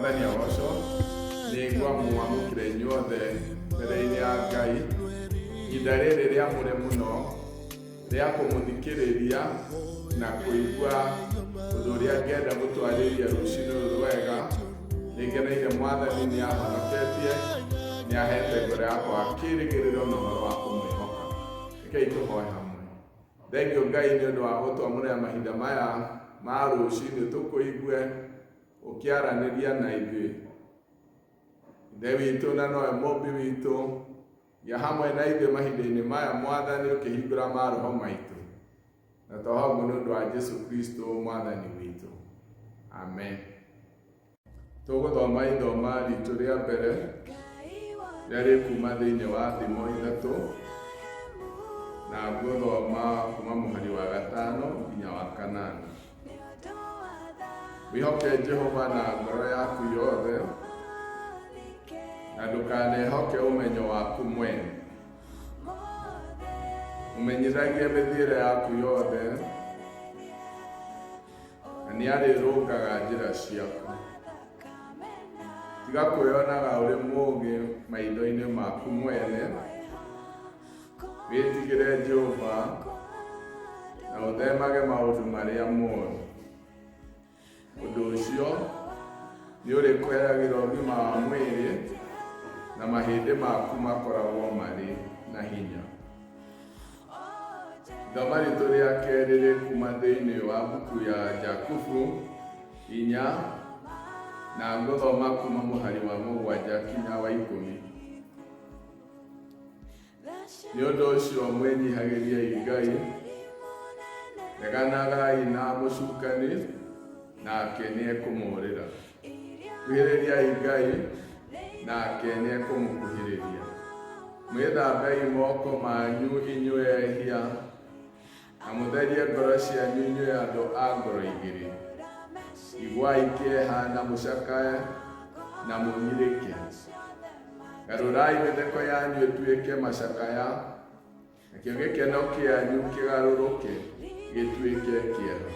Mwathani agocwo. Nĩ ngwamũamũkĩra inyuothe mbere-inĩ ya Ngai ihinda rĩrĩ rĩamũre mũno rĩa kũmũthikĩrĩria na kũigua ũndũ ũrĩa ngenda gũtwarĩria rũcinĩ rũrũ rwega. Nĩ ngeneire Mwathani nĩ ahonoketie, nĩ ahete ngoro yakwa kĩĩrĩgĩrĩro na ũhoro wa kũmwĩhoka. Rekei tũhoe hamwe. Thengio Ngai nĩ ũndũ wa gũtwamũrĩra mahinda maya ma rũcinĩ tũkũigue ũkĩaranĩria na ithuĩ. Ithe witũ na nowe Mũmbi witũ, gĩa hamwe na ithuĩ mahinda-inĩ maya Mwathani ũkĩhingũra maroho maitũ. Na twahoya ũguo nĩ ũndũ wa Jesu Kristo Mwathani witũ. Amen. Tũgũthoma ithoma ritũ rĩa mbere rĩrĩa rĩkuma thĩinĩ wa Thimo 3 na ngũthoma kuma mũhari wa 5 nginya wa 8. Wĩhoke Jehova na ngoro yaku yothe na ndũkanehoke ũmenyo waku mwene. Ũmenyithagie mĩthiĩre yaku yothe na nĩ arĩrũngaga njĩra ciaku. Tiga kwĩyonaga ũrĩ mũũgĩ maitho-inĩ maku mwene, wĩtigĩre Jehova na ũthemage maũndũ marĩa moru. Ũndũ ũcio nĩ ũrĩkũheagĩra ũgima wa mwĩrĩ na mahĩndĩ maku makoragwo marĩ na hinya. Ithoma ritũ rĩa kerĩ rĩkuma thĩinĩ wa mbuku ya Jakubu 4 na ngũthoma kuma mũhari wa 7 kinya wa 10. Nĩ ũndũ ũcio mwĩnyihagĩriei Ngai, reganagai na mũcukani, nake nĩekũmũũrĩra. Kuhĩrĩriai Ngai, nake nĩekũmũkuhĩrĩria. Mwĩthambei moko manyu inyuĩ ehia, na mũtherie ngoro cianyu inyuĩ andũ a ngoro igĩrĩ. Iguai kĩeha na mũcakae na mũgirĩke. Garũrai mĩtheko yanyu ĩtuĩke macakaya, nakĩo gĩkeno kĩanyu kĩgarũrũke gĩtuĩke kĩeha.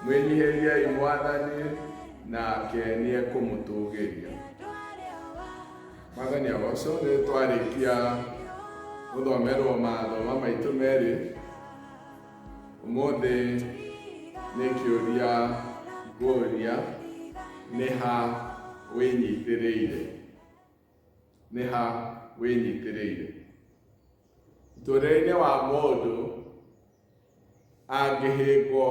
Mwĩnyihĩriei Mwathani, nake nĩekũmũtũũgĩria. Mwathani agocwo. Nĩ twarĩkia gũthomerwo mathoma maitũ merĩ. Ũmũthĩ nĩ kĩũria ngũria, nĩ ha wĩnyitĩrĩire? Nĩ ha wĩnyitĩrĩire? Mũtũrĩre-inĩ wa mũndũ angĩhĩngwo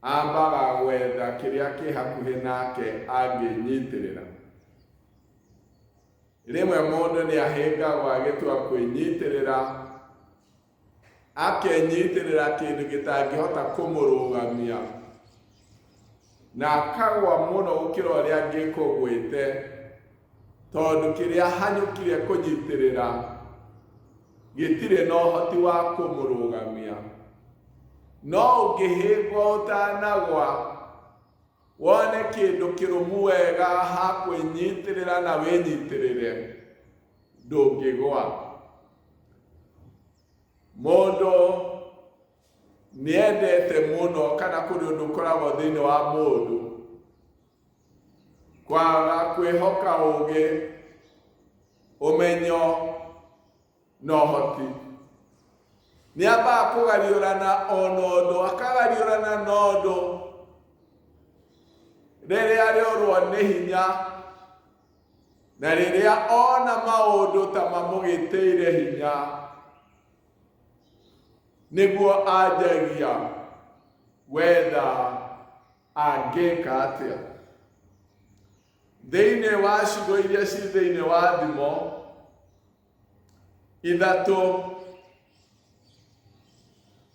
ambaga gwetha kĩrĩa kĩ hakuhĩ nake angĩnyitĩrĩra. Rĩmwe mũndũ nĩ ahĩngagwo agĩtua kwĩnyitĩrĩra, akenyitĩrĩra kĩndũ gĩtangĩhota kũmũrũgamia na akagwa mũno gũkĩra ũrĩa angĩkũgwĩte tondũ kĩrĩa ahanyũkire kũnyitĩrĩra gĩtirĩ na ũhoti wa kũmũrũgamia. No ũngĩhĩngwo ũtanagwa, wone kĩndũ kĩrũmu wega ha kwĩnyitĩrĩra na wĩnyitĩrĩre, ndũngĩgwa. Mũndũ nĩendete mũno kana kũrĩ ũndũ ũkoragwo thĩinĩ wa mũndũ kwaga kwĩhoka ũgĩ, ũmenyo na ũhoti. Nĩ ambaga kũgariũrana ona ũndũ, akagariũrana na ũndũ rĩrĩa arĩorwo nĩ hinya na rĩrĩa ona maũndũ ta mamũgĩtĩire hinya nĩguo anjagia gwetha angĩka atĩa. Thĩinĩ wa ciugo iria ci thĩinĩ wa Thimo 3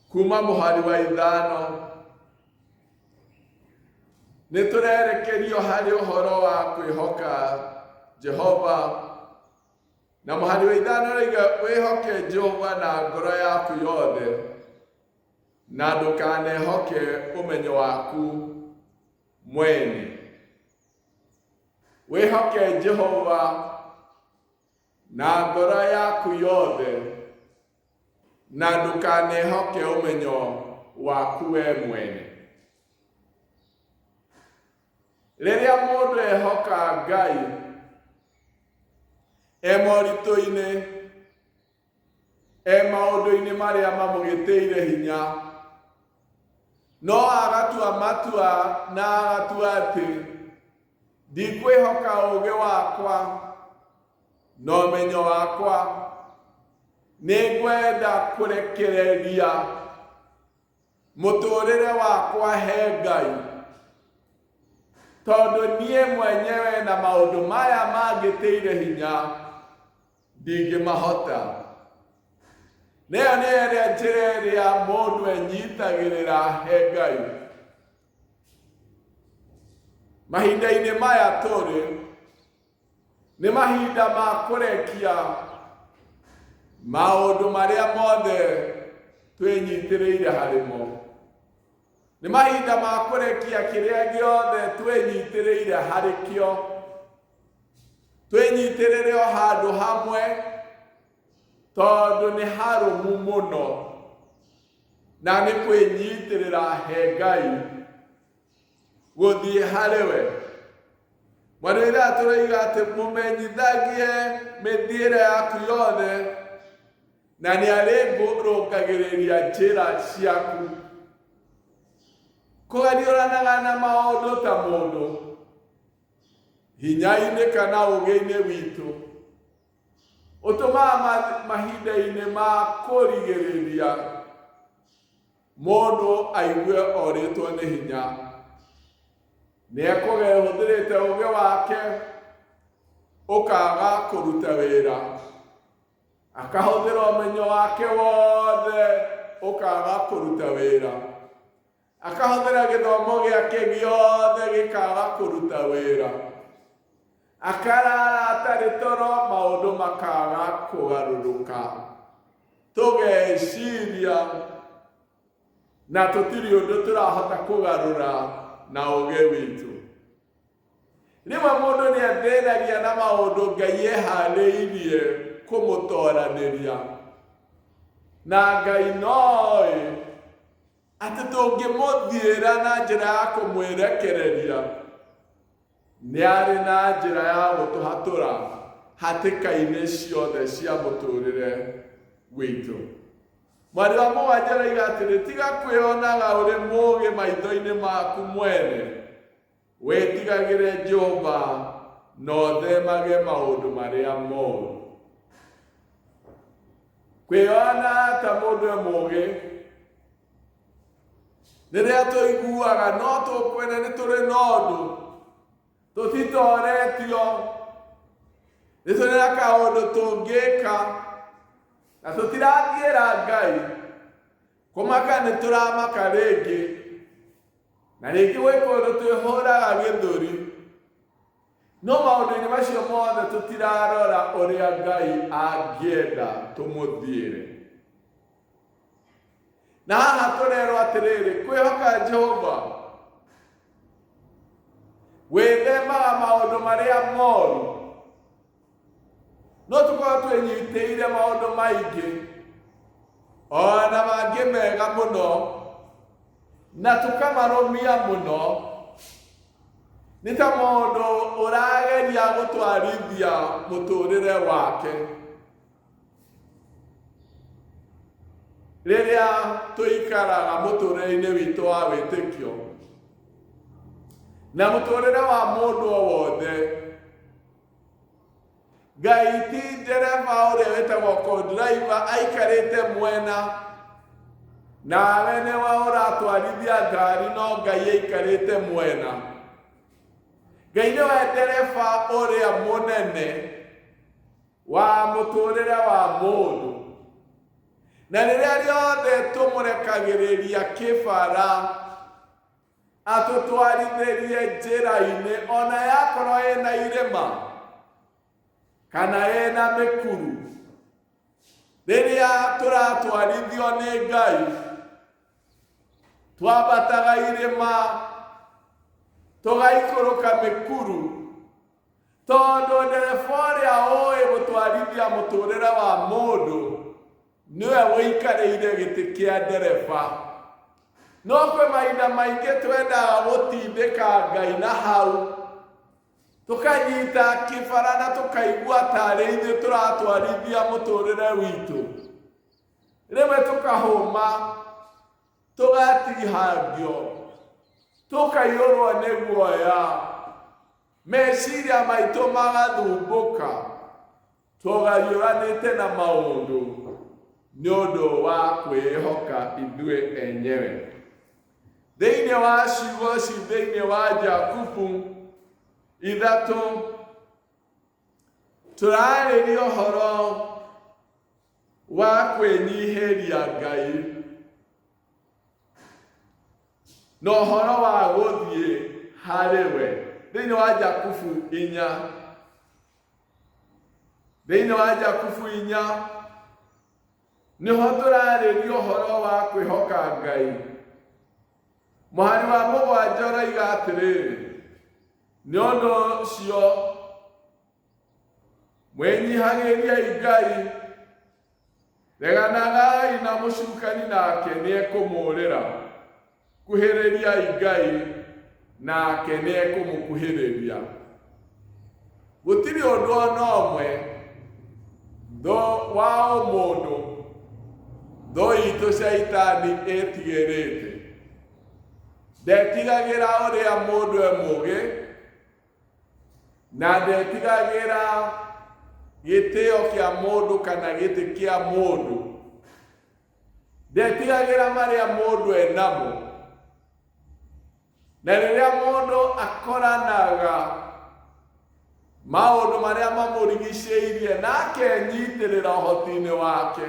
kuma mũhari wa 5 nĩ tũrerekerio harĩ ũhoro wa kwĩhoka Jehova na mũhari wa 5 ũroiga wĩhoke Jehova na ngoro yaku yothe na ndũkanehoke ũmenyo waku mwene. Wĩhoke Jehova na ngoro yaku yothe na ndũkanehoke ũmenyo waku we mwene. Rĩrĩa mũndũ ehoka Ngai e moritũ-inĩ, e maũndũ-inĩ marĩa mamũgĩtĩire hinya, no agatua matua na agatua atĩ ndikwĩhoka ũũgĩ wakwa na ũmenyo wakwa, nĩngwenda kũrekereria mũtũrĩre wakwa he Ngai, tondũ niĩ mwenyewe na maũndũ maya mangĩtĩire hinya ndingĩmahota. Nĩyo nĩ ĩrĩa njĩra ĩrĩa mũndũ enyitagĩrĩra he Ngai. Mahinda-inĩ maya tũrĩ, nĩ mahinda ma kũrekia maũndũ marĩa mothe twĩnyitĩrĩire harĩ mo. Nĩ mahinda ma kũrekia kĩrĩa gĩothe twĩnyitĩrĩire harĩ kĩo. Twĩnyitĩrĩre o handũ hamwe tondũ nĩ harũmu mũno na nĩ kwĩnyitĩrĩra he Ngai gũthiĩ harĩ we. Mwarĩra tũroiga atĩ mũmenyithagie mĩthiĩre yaku yothe na nĩ arĩrũngagĩrĩria njĩra ciaku. Kũgariũranaga na maũndũ ta mũndũ hinya-inĩ kana ũũgĩ-inĩ witũ ũtũmaga mahinda-inĩ ma kũrigĩrĩria mũndũ aigue orĩtwo nĩ hinya. Nĩ ekũhũthĩrĩte ũũgĩ wake ũkaga kũruta wĩra, akahũthĩra ũmenyo wake wothe ũkaga kũruta wĩra, akahũthĩra gĩthomo gĩake gĩothe gĩkaga kũruta wĩra, akarara atarĩ toro, maũndũ makaga kũgarũrũka. Tũgeciria na tũtirĩ ũndũ tũrahota kũgarũra na ũũgĩ witũ. Rĩmwe mũndũ nĩ athĩnagia na maũndũ Ngai eharĩirie kũmũtoranĩria, na Ngai noĩ atĩ tũngĩmũthiĩra na njĩra ya kũmwĩrekereria, nĩ arĩ na njĩra ya gũtũhatũra hatĩka-inĩ ciothe cia mũtũrĩre witũ. Mwarĩ wa mũgwanja aroiga atĩrĩ, tiga kwĩonaga ũrĩ mũũgĩ maitho-inĩ maku mwene, wĩtigagĩre Jehova na ũthemage maũndũ marĩa moru. Kwĩona ta mũndũ e mũũgĩ, rĩrĩa tũiguaga no tũkwene nĩ tũrĩ na ũndũ, tũtitoretio, nĩ tũrĩ na kaũndũ tũngĩka na tũtirathiĩra Ngai, kũmaka nĩ tũramaka rĩngĩ, na rĩngĩ gwĩ kũndũ twĩhũraga gĩthũri. No maũndũ-inĩ macio mothe tũtirarora ũrĩa Ngai angĩenda tũmũthiĩre. Na haha tũrerwo atĩrĩrĩ, kwĩhoka Jehova gwĩthemaga maũndũ marĩa moru. No tũkorwo twĩnyitĩire maũndũ maingĩ ona mangĩ mega mũno na tũkamarũmia mũno. Nĩ ta mũndũ ũrageria gũtwarithia mũtũrĩre wake. Rĩrĩa tũikaraga mũtũrĩre-inĩ witũ wa wĩtĩkio na mũtũrĩre wa mũndũ o wothe, Ngai ti ndereba ũrĩa wĩtagwo co-driver aikarĩte mwena nawe nĩwe ũratwarithia ngari no Ngai aikarĩte mwena. Ngai nĩwe ndereba ũrĩa mũnene wa mũtũrĩre wa mũndũ, na rĩrĩa rĩothe tũmũrekagĩrĩria kĩbara atũtwarithĩrie njĩra-inĩ, ona yakorwo ĩna irĩma kana ĩna mĩkuru, rĩrĩa tũratwarithio nĩ Ngai, twambataga irĩma tũgaikũrũka mĩkuru, tondũ ndereba ũrĩa ũĩ gũtwarithia mũtũrĩre wa mũndũ nĩwe ũikarĩire gĩtĩ kĩa ndereba. No kwĩ mahinda maingĩ twendaga gũtindĩka Ngai na hau, tũkanyita kĩbara na tũkaigua tarĩ ithuĩ tũratwarithia mũtũrĩre witũ. Rĩmwe tũkahũma, tũgatihangio, tũkaiyũrwo nĩ guoya, meciria maitũ magathumbũka, tũgariũranĩte na maũndũ nĩ ũndũ wa kwĩhoka ithuĩ enyewe. Thĩinĩ wa ciugo ci thĩinĩ wa Jakubu 3 tũrarĩria ũhoro wa kwĩnyihĩria Ngai na ũhoro wa gũthiĩ harĩ we. Thĩinĩ wa Jakubu 4, thĩinĩ wa Jakubu 4 nĩho tũrarĩria ũhoro wa kwĩhoka Ngai. Mũhari wa 7 ũroiga atĩrĩrĩ, nĩ ũndũ ũcio mwĩnyihagĩriei Ngai, reganagai na mũcukani nake nĩekũmũũrĩra, kuhĩrĩriai Ngai nake nĩekũmũkuhĩrĩria. Gũtirĩ ũndũ ona ũmwe thũ wa ũmũndũ thũ itũ caitani ĩtigĩrĩte. Ndetigagĩra ũrĩa mũndũ e mũũgĩ, na ndetigagĩra gĩtĩo kĩa mũndũ kana gĩtĩ kĩa mũndũ. Ndetigagĩra marĩa mũndũ enamo. Na rĩrĩa mũndũ akoranaga maũndũ marĩa mamũrigicĩirie na akenyitĩrĩra ũhoti-inĩ wake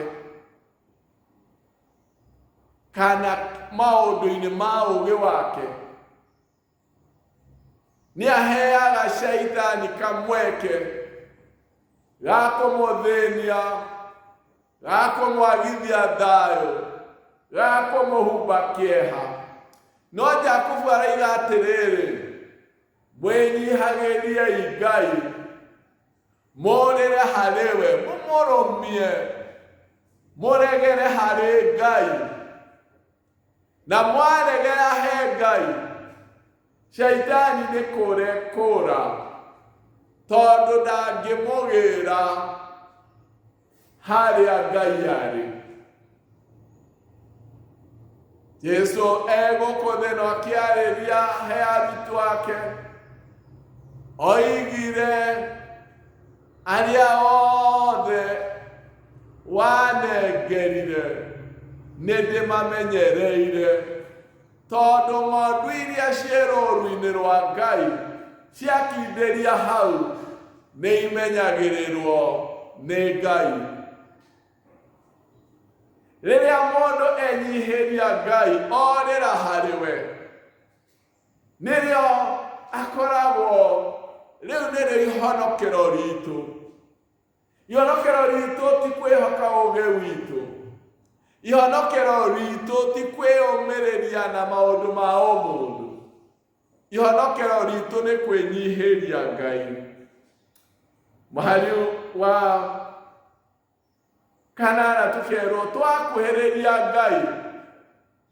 kana maũndũ-inĩ ma ũũgĩ wake, nĩ aheaga caitani kamweke ga kũmũthĩnia, ga kũmwagithia thayũ, ga kũmũhumba kĩeha. No Jakubu araiga atĩrĩrĩ, mwĩnyihagĩriei Ngai, mũũrĩre harĩ we, mũmũrũmie, mũregere harĩ Ngai. Na mwaregera he Ngai, caitani nĩ kũrekũra, tondũ ndangĩmũgĩra harĩa Ngai arĩ. Jesu egũkũ thĩ no akĩarĩria he arutwo ake, oigire arĩa othe wanengerire nĩ ndĩmamenyereire, tondũ ng'ondu iria ciĩ rũũru-inĩ rwa Ngai ciakindĩria hau nĩ imenyagĩrĩrwo nĩ Ngai. Rĩrĩa mũndũ enyihĩria Ngai orĩra harĩ we, nĩrĩo akoragwo rĩu nĩrĩo ihonokero ritũ. Ihonokero ritũ ti kwĩhoka ũũgĩ witũ. Ihonokero ritũ ti kwĩyũmĩrĩria na maũndũ ma ũmũndũ. Ihonokero ritũ nĩ kwĩnyihĩria Ngai. Mũhari wa 8 tũkerwo twakuhĩrĩria Ngai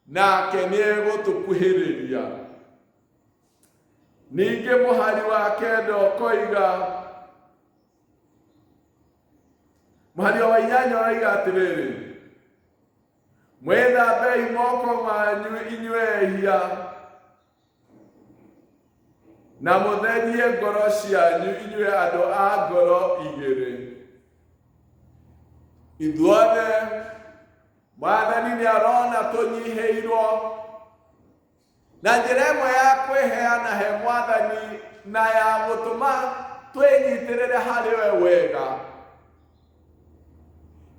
nake nĩegũtũkuhĩrĩria. Ningĩ mũhari wa 9 ũkoiga, mũhari wa 8 ũroiga atĩrĩrĩ, mwĩthambei moko manyu inyuĩ ehia, na mũtherie ngoro cianyu inyuĩ andũ a ngoro igĩrĩ. Ithuothe Mwathani nĩ arona tũnyihĩirwo, na njĩra ĩmwe ya kwĩheana he Mwathani na ya gũtũma twĩnyitĩrĩre harĩ we wega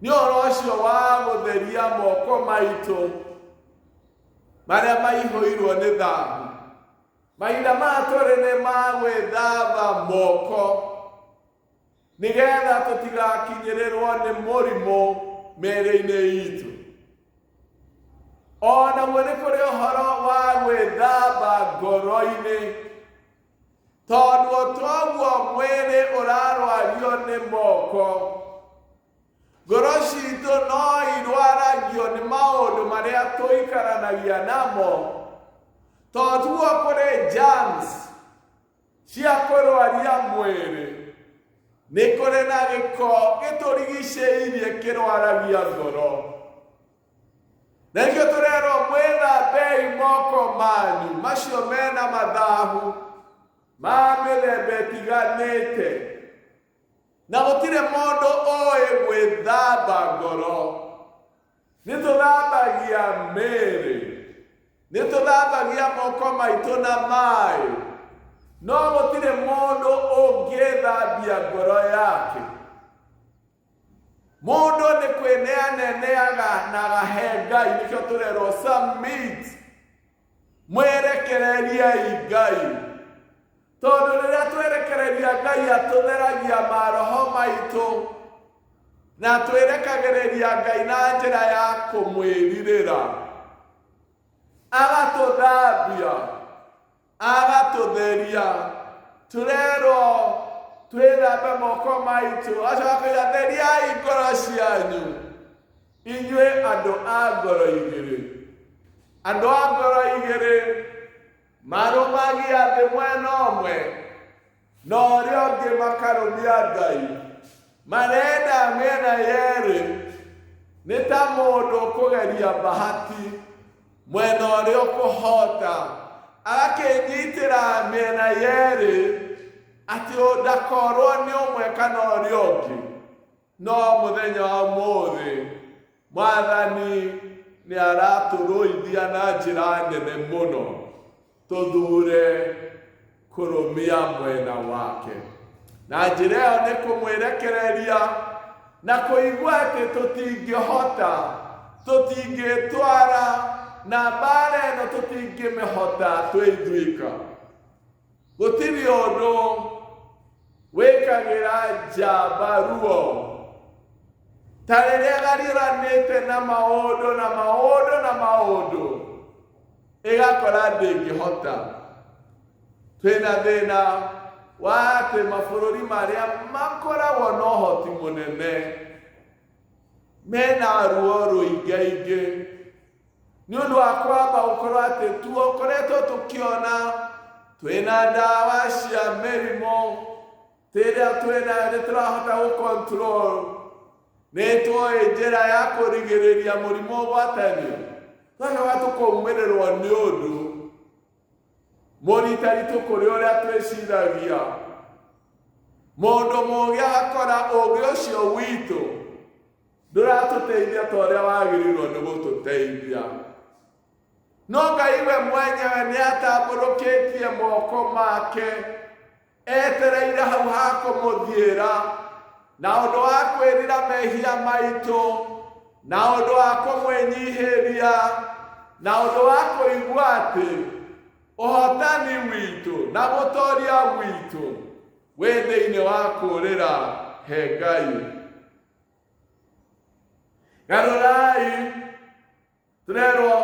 nĩ ũhoro ũcio wa gũtheria moko maitũ marĩa maihũirwo nĩ thahu. Mahinda maya tũrĩ nĩ ma gwĩthamba moko nĩgetha tũtigakinyĩrĩrwo nĩ mũrimũ mĩĩrĩ-inĩ itũ. O naguo nĩ kũrĩ ũhoro wa gwĩthamba ngoro-inĩ, tondũ o toguo mwĩrĩ ũrarwario nĩ moko, Ngoro citũ no irwaragio nĩ maũndũ marĩa tũikaranagia namo, tondũ kũrĩ germs cia kũrwaria mwĩrĩ, nĩ kũrĩ na gĩko gĩtũrigicĩirie kĩrwaragia ngoro. Na nĩkĩo tũrerwo mwĩthambei moko manyu macio mena mathahu ma mĩthemba ĩtiganĩte, na gũtirĩ mũndũ ũĩ gwĩthamba ngoro. Nĩ tũthambagia mĩĩrĩ, nĩ tũthambagia moko maitũ na maĩ, no gũtirĩ mũndũ ũngĩthambia ngoro yake. Mũndũ nĩ kwĩneaneneaga na agahe Ngai, nĩkĩo tũrerwo submit, mwerekereriai Ngai, tondũ rĩrĩa twerekereria Ngai atũtheragia maroho maitũ na twĩrekagĩrĩria Ngai na njĩra ya kũmwĩrirĩra, agatũthambia, agatũtheria. Tũrerwo twĩthambe moko maitũ, acoka kwĩra theriai ngoro cianyu inyuĩ andũ a ngoro igĩrĩ. Andũ a ngoro igĩrĩ marũmagia thĩ mwena ũmwe na ũrĩa ũngĩ makarũmia Ngai, marenda mĩena yerĩ. Nĩ ta mũndũ ũkũgeria bahati mwena ũrĩa ũkũhota, agakĩnyitĩra mĩena yerĩ atĩ ndakorwo nĩ ũmwe kana ũrĩa ũngĩ. No mũthenya wa ũmũthĩ Mwathani nĩ aratũrũithia na njĩra nene mũno tũthure kũrũmia mwena wake, na njĩra ĩyo nĩ kũmwĩrekereria na kũigua atĩ tũtingĩhota, tũtingĩtwara na mbara ĩno tũtingĩmĩhota twĩ ithuika. Gũtirĩ ũndũ wĩkagĩra njamba ruo ta rĩrĩa gariũranĩte na maũndũ na maũndũ na maũndũ, ĩgakora ndĩngĩhota. Twĩna thĩna wa atĩ mabũrũri marĩa makoragwo na ũhoti mũnene mena ruo rũingaingĩ, nĩ ũndũ wa kwamba gũkorwo atĩ tuokoretwo tũkĩona twĩna ndawa cia mĩrimũ tĩrĩa twĩnayo nĩ tũrahota gũcontrol, nĩ tũĩ njĩra ya kũrigĩrĩria mũrimũ ũgwatanio, twacoka tũkaumĩrĩrwo nĩ ũndũ mũritaritũ kũrĩ ũrĩa twĩciragia. Mũndũ mũũgĩ agakora ũũgĩ ũcio witũ ndũratũteithia ta ũrĩa wagĩrĩirwo nĩ gũtũteithia. No Ngai we mwenyewe nĩ atambũrũkĩtie moko make etereire hau ha kũmũthiĩra na ũndũ wa kwĩrira mehia maitũ, na ũndũ wa kũmwĩnyihĩria, na ũndũ wa kũigua atĩ ũhotani witũ na mũtoria witũ wĩ thĩinĩ wa kũũrĩra he Ngai. Garũrai, tũrerwo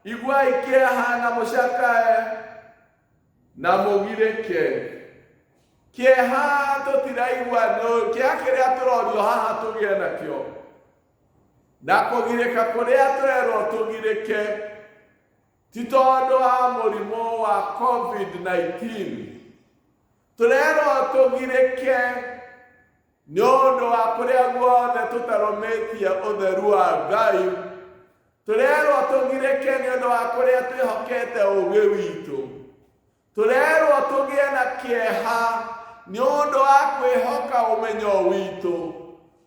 iguai kĩeha na mũcakae na mũgirĩke. Kĩeha tũtiraigua, kĩeha kĩrĩa tũrorio haha tũgĩe nakĩo, na kũgirĩka kũrĩa tũrerwo tũgirĩke ti tondũ wa mũrimũ wa COVID-19. Tũrerwo tũgirĩke nĩ ũndũ wa kũrĩa guothe tũtarũmĩtie ũtheru wa Ngai. Tũrerwo tũgirĩke nĩ ũndũ wa kũrĩa twĩhokete ũũgĩ witũ. Tũrerwo tũgĩe na kĩeha nĩ ũndũ wa kwĩhoka ũmenyo witũ.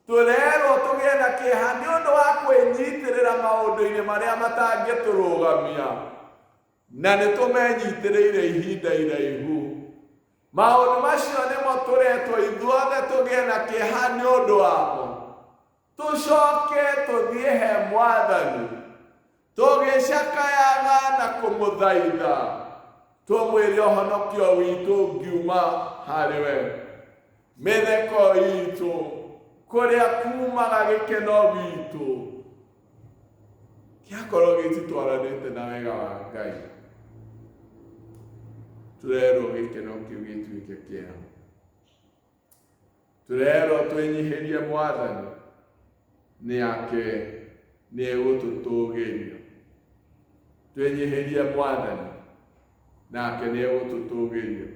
Tũrerwo tũgĩe na kĩeha nĩ ũndũ wa kwĩnyitĩrĩra maũndũ-inĩ marĩa matangĩtũrũgamia, na nĩ tũmenyitĩrĩire ihinda iraihu. Maũndũ macio nĩmo tũretwo ithuothe tũgĩe na kĩeha nĩ ũndũ wamo, tũcoke tũthiĩ he Mwathani tũgĩcakayaga na kũmũthaitha, tũmwĩre ũhonokio witũ ũngiuma harĩ we. Mĩtheko itũ kũrĩa kumaga gĩkeno gitũ gĩakorwo gĩtitwaranĩte na wega wa Ngai, tũrerwo gĩkeno kĩu gĩtuĩke kĩeha. Tũrerwo twĩnyihĩrie Mwathani. Nake nĩ egũtũtũgĩria. Twĩnyihĩrie Mwathani, nake nĩ egũtũtũgĩria.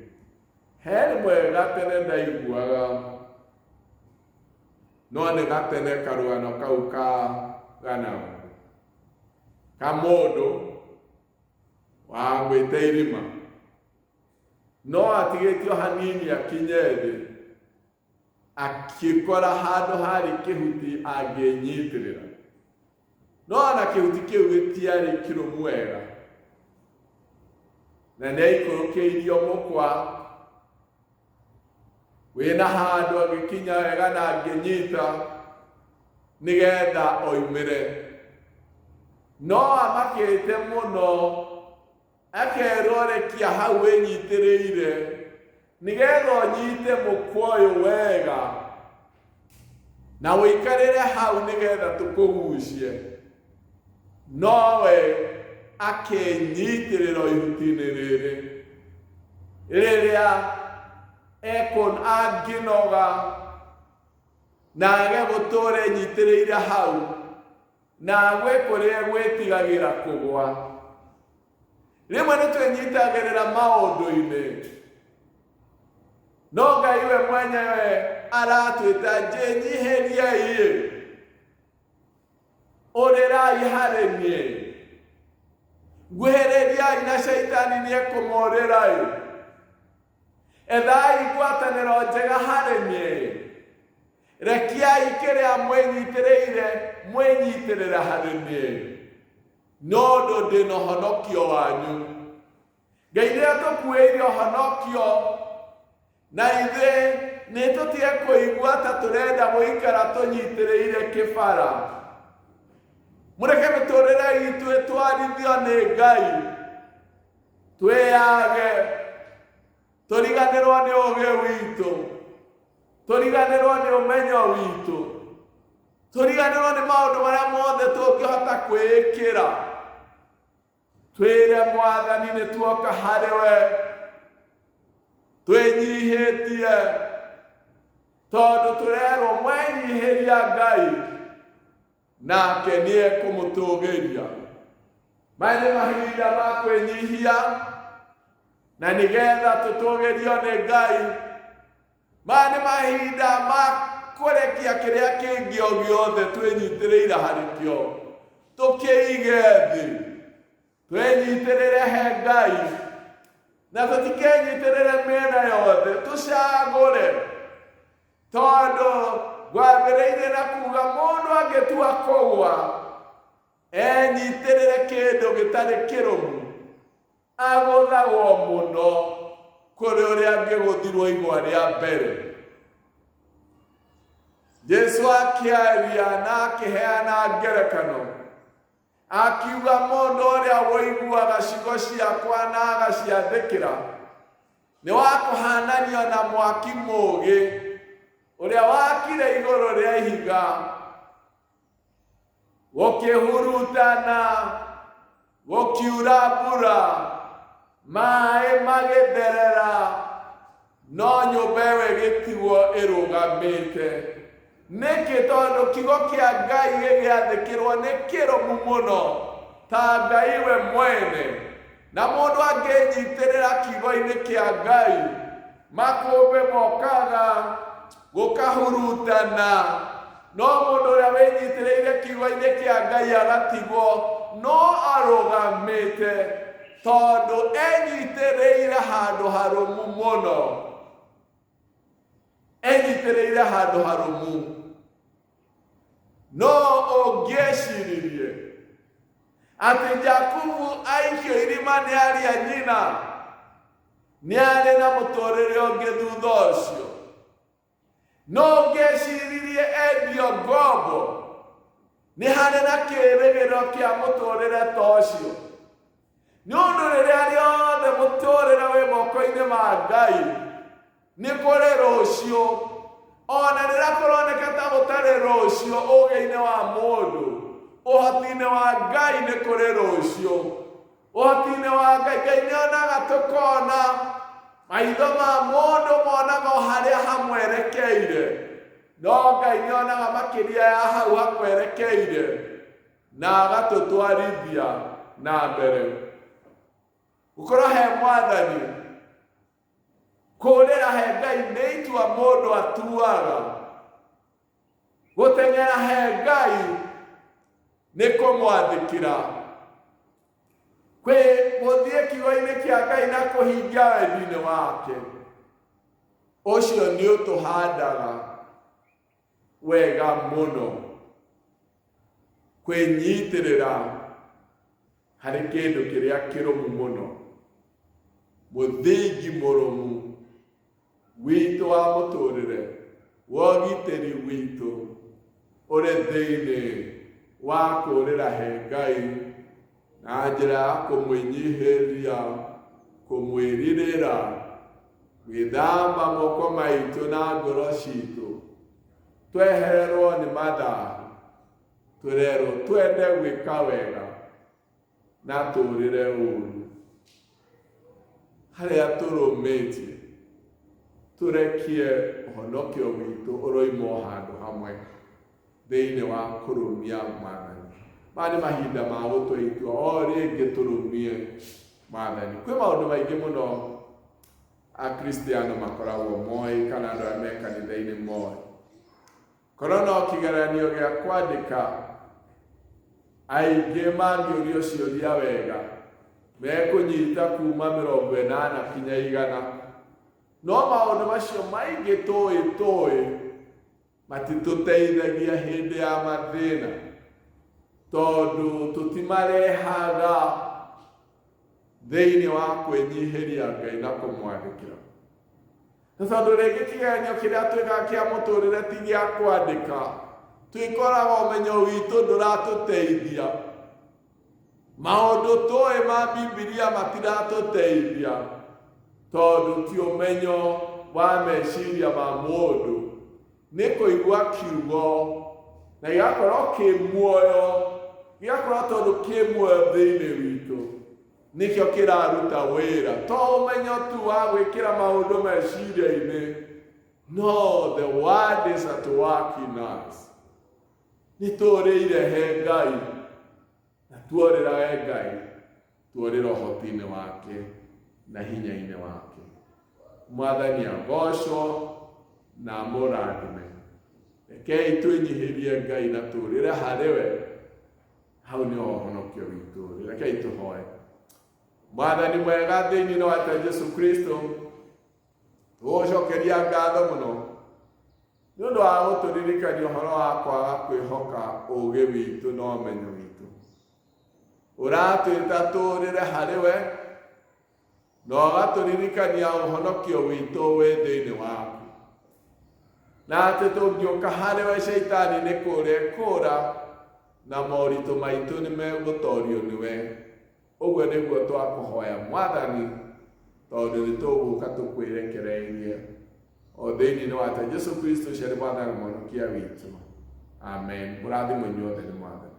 He rĩmwe gatene ndaiguaga, no nĩ gatene karũgano kau ka gana ka mũndũ wagwĩte irima, no atigĩtio hanini akinye thĩ, akĩkora handũ harĩ kĩhuti angĩnyitĩrĩra. No ona kĩhuti kĩu gĩtiarĩ kĩrũmu wega, na nĩ aikũrũkĩirio mũkwa wĩna handũ agĩkinya wega na angĩnyita nĩgetha oimĩre. No amakĩte mũno, akerwo rekia hau wĩnyitĩrĩire nĩgetha ũnyite mũkwa ũyũ wega na ũikarĩre hau nĩgetha tũkũgucie. Nowe akĩnyitĩrĩra ihuti-inĩ rĩrĩ rĩrĩa ekũn angĩnoga na age gũtũra enyitĩrĩire hau, na agwe kũrĩa gwĩtigagĩra kũgwa. Rĩmwe nĩ twĩnyitagĩrĩra maũndũ-inĩ, no Ngai we mwenyewe aratwĩta njĩnyihĩriei, ũrĩrai harĩ niĩ, nguhĩrĩriai na caitani nĩ ekũmũrĩrai, ethai ngwatanĩro njega harĩ niĩ, rekiai kĩrĩa mwĩnyitĩrĩire mwĩnyitĩrĩre harĩ niĩ, nĩ ũndũ ndĩ na ũhonokio wanyu. Ngai nĩ atũkuĩire ũhonokio, na ithuĩ nĩ tũtige kũigua ta tũrenda gũikara tũnyitĩrĩire kĩbara. Mũreke mĩtũrĩre itũ ĩtwarithio nĩ Ngai, twĩyage, tũriganĩrwo nĩ ũgĩ witũ, tũriganĩrwo nĩ ũmenyo witũ, tũriganĩrwo nĩ maũndũ marĩa mothe tũngĩhota kwĩĩkĩra. Twĩre Mwathani nĩ tuoka harĩ we twĩnyihĩtie, tondũ tũrerwo mwenyihĩria Ngai nake nĩ ekũmũtũgĩria. Maya nĩ mahinda ma kwĩnyihia na nĩgetha tũtũgĩrio nĩ Ngai. Maya nĩ mahinda ma kũrekia kĩrĩa kĩngĩ o gĩothe twĩnyitĩrĩire harĩ kĩo, tũkĩige thĩ, twĩnyitĩrĩre he Ngai, na tũtikenyitĩrĩre mĩena yothe, tũcagũre, tondũ ngwambĩrĩirie na kuga mũndũ angĩtua kũgwa enyitĩrĩre kĩndũ gĩtarĩ kĩrũmu, agũthagwo mũno kũrĩ ũrĩa angĩgũthirwo igwa rĩa mbere. Jesu akĩaria na akĩheana ngerekano, akiuga mũndũ ũrĩa ũiguaga ciugo ciakwa na agaciathĩkĩra nĩ wa kũhananio na mwaki mũũgĩ ũrĩa wakire igũrũ rĩa ihiga, gũkĩhurutana, gũkiura mbura, maĩ magĩtherera, no nyũmba ĩyo ĩgĩtigwo ĩrũgamĩte. Nĩkĩ? Tondũ kiugo kĩa Ngai gĩgĩathĩkĩrwo nĩ kĩrũmu mũno ta Ngai we mwene, na mũndũ angĩnyitĩrĩra kiugo-inĩ kĩa Ngai, makũmbĩ mokaga gũkahurutana, no mũndũ ũrĩa wĩnyitĩrĩire kiugo-inĩ kĩa Ngai agatigwo no arũgamĩte, tondũ enyitĩrĩire handũ harũmu mũno, enyitĩrĩire handũ harũmu. No ũngĩeciririe atĩ Jakubu aikio irima nĩ arĩa nyina, nĩ arĩ na mũtũrĩre ũngĩ thutha ũcio. No ũngĩeciririe endio ngombo, nĩ harĩ na kĩĩrĩgĩrĩro kĩa mũtũrĩre ta ũcio. Nĩ ũndũ rĩrĩa rĩothe mũtũrĩre wĩ moko-inĩ ma Ngai, nĩ kũrĩ rũciũ. Ona rĩrĩa kũroneka ta gũtarĩ rũciũ ũgĩ-inĩ wa mũndũ, ũhoti-inĩ wa Ngai nĩ kũrĩ rũciũ. Ũhoti-inĩ wa Ngai, Ngai nĩ onaga tũkona, maitho ma mũndũ monaga o harĩa hamwerekeire. No Ngai nĩonaga makĩria ya hau hakwerekeire na agatũtwarithia na mbere. Gũkorwo he Mwathani, kũũrĩra he Ngai nĩ itua mũndũ atuaga. Gũteng'era he Ngai nĩ kũmwathĩkĩra. Kwĩ gũthiĩ kiugo-inĩ kĩa Ngai na kũhingia wendi-inĩ wake. Ũcio nĩ ũtũhandaga wega mũno kwĩnyitĩrĩra harĩ kĩndũ kĩrĩa kĩrũmu mũno, mũthingi mũrũmu witũ wa mũtũrĩre, wa ũgitĩri witũ ũrĩ thĩinĩ wa kũũrĩra he Ngai na njĩra ya kũmwĩnyihĩria, kũmwĩrirĩra, gwĩthamba moko maitũ na ngoro citũ, twehererwo nĩ mathahu, tũrerwo twende gwĩka wega na tũũrĩre ũũru. Harĩa tũrũmĩtie, tũrekie ũhonokio witũ ũroima o handũ hamwe thĩinĩ wa kũrũmia Mwathani. Maya nĩ mahinda ma gũtua itua o rĩngĩ tũrũmie Mwathani. Kwĩ maũndũ maingĩ mũno Akristiano makoragwo moĩ kana andũ arĩa me kanitha-inĩ moĩ. Korwo no kĩgeranio gĩa kwandĩka, aingĩ mangĩũrio ciũria wega, mekũnyita kuma 80 kinya 100. No maũndũ macio maingĩ tũĩ tũĩ matitũteithagia hĩndĩ ya mathĩna, tondũ tũtimarehaga thĩinĩ wa kwĩnyihĩria Ngai na kũmwathĩkĩra. Na tondũ rĩngĩ kĩgeranio kĩrĩa twĩkaga kĩa mũtũrĩre ti gĩa kwandĩka, twĩkoraga ũmenyo witũ ndũratũteithia. Maũndũ tũĩ ma Bibilia matiratũteithia, tondũ ti ũmenyo wa meciria ma mũndũ, nĩ kũigua kiugo na gĩgakorwo kĩ muoyo, gĩgakorwo tondũ kĩ muoyo thĩinĩ witũ. Nĩkĩo kĩraruta wĩra. To ũmenyo tu wa gwĩkĩra maũndũ meciria-inĩ, no the word is at work in us. Nĩ tũrĩire he Ngai, na tuorĩra he Ngai, tuorĩra ũhoti-inĩ wake na hinya-inĩ wake. Mwathani agocwo na amũrathime. Rekei twĩnyihĩrie Ngai na tũrĩre harĩ we. Hau nĩho ũhonokio witũ ũrĩ. Rekei tũhoe. Mwathani mwega thĩinĩ wa ta Jesu Kristo, tũgũcokeria ngatho mũno nĩ ũndũ wa gũtũririkania ũhoro wa kwaga kwĩhoka ũũgĩ witũ na ũmenyo witũ. Ũratwĩta tũũrĩre harĩ we na ũgatũririkania ũhonokio witũ wĩ thĩinĩ waku, na atĩ tũngĩũka harĩ we Shaitani nĩ kũũra ekũũra na moritũ maitũ nĩ megũtorio nĩwe. Ũguo nĩguo twakũhoya Mwathani, tondũ nĩ tũgũka tũkwĩrekereirie o thĩinĩ wa ta Jesu Kristo ũcio arĩ Mwathani na Mũhonokia witũ. Amen. Mũrathimwo inyuothe nĩ Mwathani.